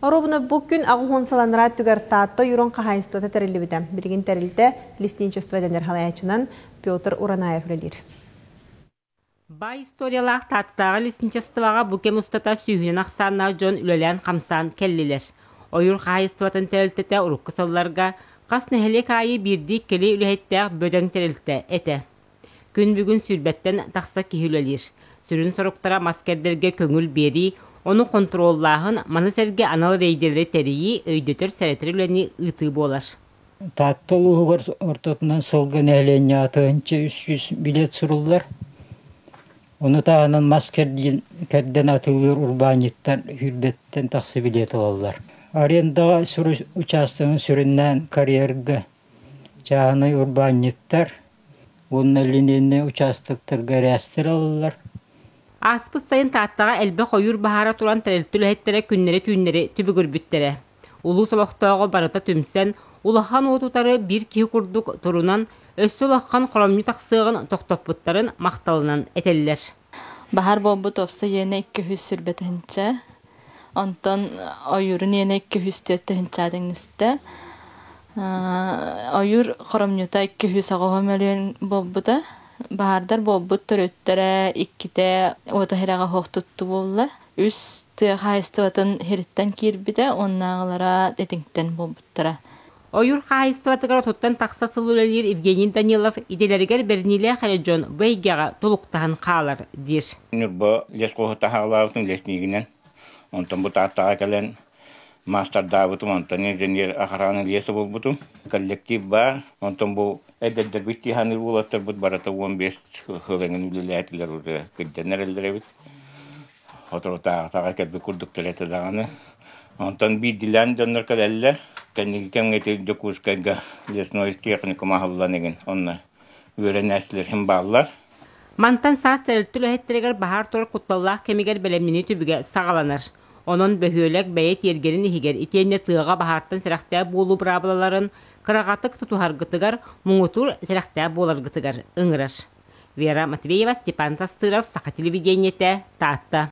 Оруобуна бу күн 80 сыл анараа өттүгэр Таатта ойуурун хаһаайыстыбата тэриллибитэ. Билигин тэрилтэ лесничество дэнэр салайааччынан Петр Уранаев үлэлиир. Баай историялаах Тааттатааҕы лесничествоҕа бу кэм устата сүүһүнэн ахсааннаах дьон үлэлээн-хамсаан кэллилэр. Ойуур хаһаайыстыбатын тэрилтэтэ урукку сылларга хас нэһилиэк аайы биирдии-иккилии үлэһиттээх бөдөҥ тэрилтэ этэ. Күн бүгүн сүүрбэттэн тахса киһи үлэлиир. Сүрүн соруктара мас кэрдэргэ көҥүл биэрии, ону хонтуруоллааһын, маны сэргэ анал рейдэлэри тэрийии, өйдөтөр-сэрэтэр үлэни ыытыы буолар. Таатта улууһугар ортотунан сылга нэһилиэнньэҕэ 1300 билиэт суруллар. Ону таһынан мас кэрдиин кэрдэн атыылыыр урбаанньыттар сүүрбэттэн тахса билиэт ылаллар. Арендаҕа учаастагын сүрүннээн карьерга чааһынай урбаанньыттар уонна линейнэй учаастактарга эрээстэр ылаллар. Ааспыт сайын Тааттаҕа элбэх ойуур баһаара туран тэрилтэ үлэһиттэрэ күннэри-түүннэри түбүгүрбүттэрэ. Улуус олохтооҕо барыта түмсэн, улахан уоту утары биир киһи курдук турунан, өссө улахан хоромньу тахсыаҕын тохтоппуттарын махталынан этэллэр. Баһаар буолбут уопсай иэнэ 220 тыһыынча, онтон ойуурун иэнэ 204 тыһыынча тэҥнэстэ. Ойуур хоромньута 280 мөлүйүөн буолбута. Баһаардар буолбут төрүттэрэ иккитэ уота иһирэҕэ суох туттуу буолла. Үс тыа хаһаайыстыбатын иһириттэн киирбитэ, уоннааҕылара этиҥтэн буолбуттара. Ойуур хаһаайыстыбатыгар отуттан тахса сыл үлэлиир Евгений Данилов идэлэригэр бэриниилээх эрэ дьон бу эйгэҕэ тулуктаһан хаалар диир. Ньурба лесхоһу таһаалаабытым лесниигинэн. Онтон бу Тааттаҕа кэлэн маастардаабытым, онтон инженер охраны леса буолбутум. Коллектив баар. Онтон бу эдэрдэрбит тиһаныыр уолаттарбыт барыта 15 сыл эҥин үлэлээтилэр уже кырдьан эрэллэр эбит. Соторутааҕытаҕа кэлбит курдуктар этэ даҕаны. Онтон биирдиилээн дьоннор кэлэллэр. Кэнники кэмҥэ ити Дьокуускайга лесной техникум аһыллан игин онно үөрэнээччилэр иһин бааллар. Мантан саас тэрилтэ үлэһиттэригэр баһаар турар кутталлаах кэмигэр бэлэмнэнии түбүгэ саҕаланар. Онон бөһүөлэк бэйэ тиэргэнин иһигэр итиэннэ тыаҕа баһаартан сэрэхтээх буолуу быраабылаларын кыраҕатык тутуһаргытыгар, муҥутуур сэрэхтээх буоларгытыгар ыҥырар. Вера Матвеева, Степан Тастыров, Саха телевидениетэ, Таатта.